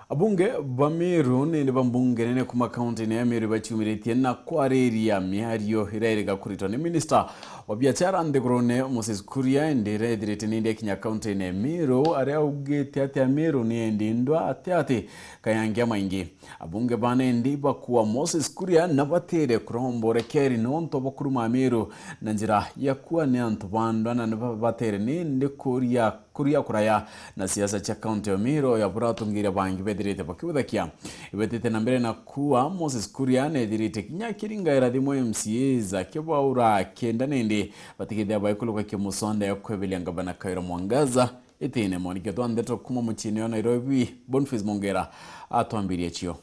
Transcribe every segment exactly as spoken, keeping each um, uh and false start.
Abunge ba Meru nindi ba mbunge nene kuma kaunti-ini ya Meru ibaciumiritie na kwariria miario irairiga kuritwa ni minista wa biachara nthigurune Moses Kuria, indi iraithirite nindi akinya kaunti-ini ya Meru, aria augite ati Ameru ni endi ndwa ati ati kayangia maingi. Abunge bana indi bakua Moses Kuria na batire kuromborekeri nontu bwa kuruma Ameru na njira ya kuania antu ba ndwa, na nibabatere nindi kuria kuria kuraya na siasa cia kaunti ya Meru ya bura atongeria bangi bethirite bakibuthakia. Ibetite na mbere na kuua, Moses Kuria nethirite kinya akiringaira thimu M C As akibaura kenda nindi batigithia baikuluka kimusonda ya kweberia ngavana Kawira Mwangaza itine. Mwaniki twa ndeto kuma muciini wa Nairobi, Boniface Mongera atwambirie cio.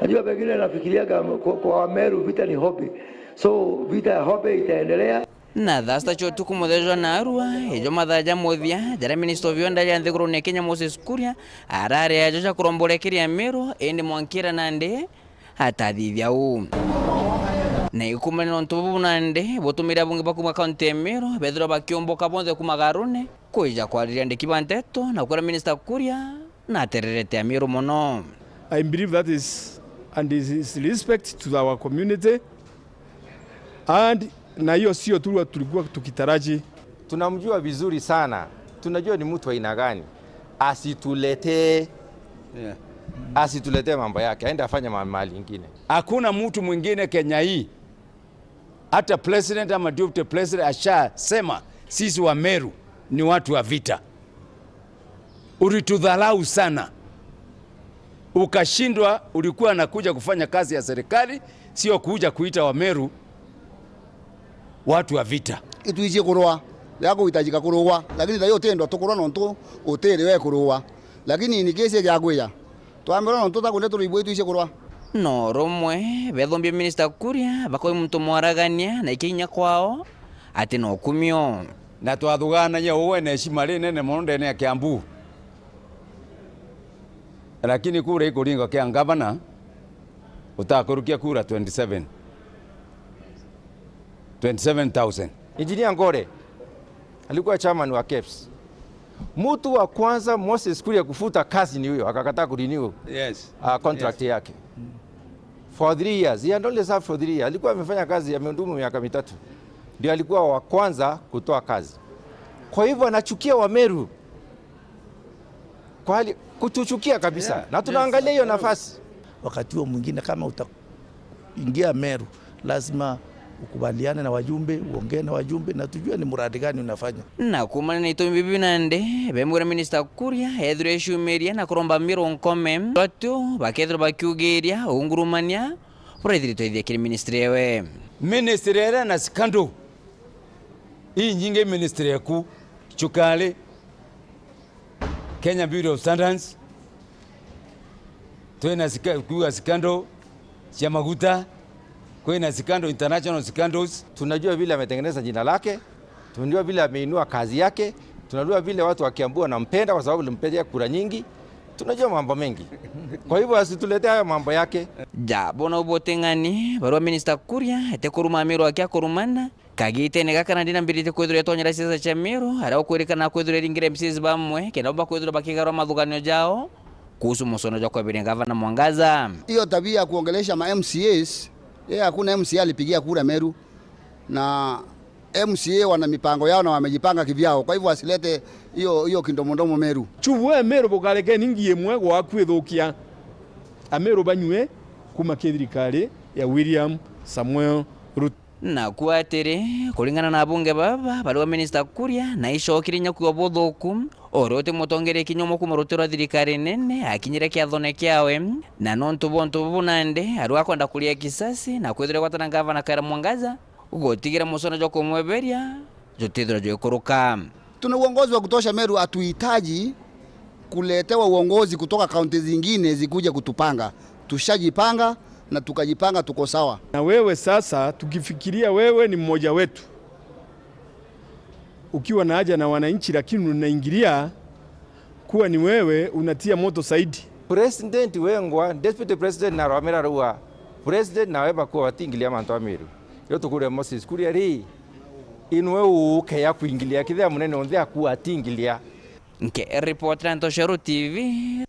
Najua pengine nafikiriaga kwa, kwa Wameru vita ni hobby. So, vita ya hobby itaendelea. Na thaa sita cia utuku muthenya jwa naarua, ijo mathaa ja muthia jaria minista o bionda ja nthigurune ya Kenya Moses Kuria arari ajo ja kuromborekeria Meru, indi mwankira nandi atathithia uu. Na ikumania nontu bubu nandi butumire abunge ba kuma kaunti ya Meru bethirwa bakiumbuka bonthe kuma Garune kwija kwariria andiki ba nteto na kwira minista Kuria na atererete Ameru mono. I believe that is, and is, is respect to our community, and na hiyo sio tu tulikuwa tukitaraji. Tunamjua vizuri sana, tunajua ni mtu aina gani. Asituletee, yeah, asituletee mambo yake, aende afanye ma-, mahali ingine. Hakuna mtu mwingine Kenya hii, hata president ama deputy president ashasema sisi wa Meru ni watu wa vita. Ulitudharau sana. Ukashindwa, ulikuwa unakuja kufanya kazi ya serikali, sio kuja kuita Wameru watu wa vita. Itwicie kurua, ya kuhitajika kurua, lakini thayo utendwa tukurua nontu utiri we kurua. Lakini in case ya kwija, twambirwa nontu takunde turibwe itwicie kurua. No rumwe, bethombia minista Kuria, bakoi muntu mwaragania na ikinya kwao, ati no kumio. Na twathuganagia uu ena heshima rinene mono ndene ya Kiambu. Lakini kura ikuringwa kia ngavana, utakurukia kura twenty-seven. Twenty-seven thousand. Engineer Ngore alikuwa chairman wa KEBS. Mtu wa kwanza Moses Kuria kufuta kazi ni huyo, akakataa kurenew, yes, uh, contract, yes, yake. For three years. He had only served for three years. Alikuwa amefanya kazi, amehudumu miaka mitatu. Ndio alikuwa wa kwanza kutoa kazi. Kwa hivyo anachukia Wameru. Kwa hali kutuchukia kabisa. Yeah. Na tunaangalia hiyo, yes, nafasi. Wakati huo mwingine kama utaingia Meru, lazima ukubaliane na wajumbe, uongee na wajumbe na tujue ni muradi gani unafanya. Na kuumana na itumi bibi nandi, bemwira minista Kuria ethirwe eciumiria na kuromba Ameru nkome, batu bakethirwa bakiugiria ungurumania buraithiritwe ithia kiri ministry ewe. Ministry ere na scandal inyingi, ministry eku, cukari, Kenya Bureau of Standards, twina sika-, kuuga scandal cia maguta, kwina scandal, international scandals. Tunajua vile ametengeneza jina lake, tunajua vile ameinua kazi yake, tunajua vile watu wa Kiambu wanampenda kwa sababu alimpatia kura nyingi. Tunajua mambo mengi. Kwa hivyo asituletee hayo mambo yake. Ja, bona ubuting'ani, barua minista Kuria, ete kuruma Ameru akia kurumana, kagitene gaka nandi nambirite kwithirwa itonyera siasa cia Meru, aria ukwirikana kwithirwa iringire M C As bamwe, kenda umba kwithirwa bakigarwa mathuganio jao kuhusu musono jwa kweberia ngavana Mwangaza. Hiyo tabia ya kuongelesha ma M C As, yeye hakuna M C A alipigia kura Meru, na M C A wana mipango yao na wamejipanga kivyao, kwa hivyo asilete hiyo, hiyo kindomondomo Meru. Chubu e Meru bukarekeni ngi imwe gwaku ithukia. Ameru banyue kuma kithirikari ya William Samuel Ruto. Naku atiri, kuringana na abunge baba, bariwa minista Kuria, na icokire inya kwigua buthuku, uria uti mutongeria kinya umwe kuma ruti rwa thirikari nene, akinyire kiathone kiawe, na nontu bwa untu bubu nandi, ariwa akwenda kuria kisasi, na kwithirwa gwatana ngavana Kawira Mwangaza, gutigira musono jwa kumweberia, jutithirwa jwikuruka. Tuna uongozi wa kutosha Meru, hatuhitaji kuletewa uongozi kutoka kaunti zingine zikuje kutupanga. Tushajipanga na tukajipanga, tuko sawa. Na wewe sasa, tukifikiria wewe ni mmoja wetu, ukiwa na haja na wananchi, lakini unaingilia kuwa ni wewe unatia moto zaidi. President wengwa, Deputy President naromera rua, President nawe bakuwa batingilia mantu a Meru. Yo tukure Moses Kuria ri, inwe uuke ya kuingilia kithia munene onthe akuwa atingilia. Nke report na Ntoshero T V,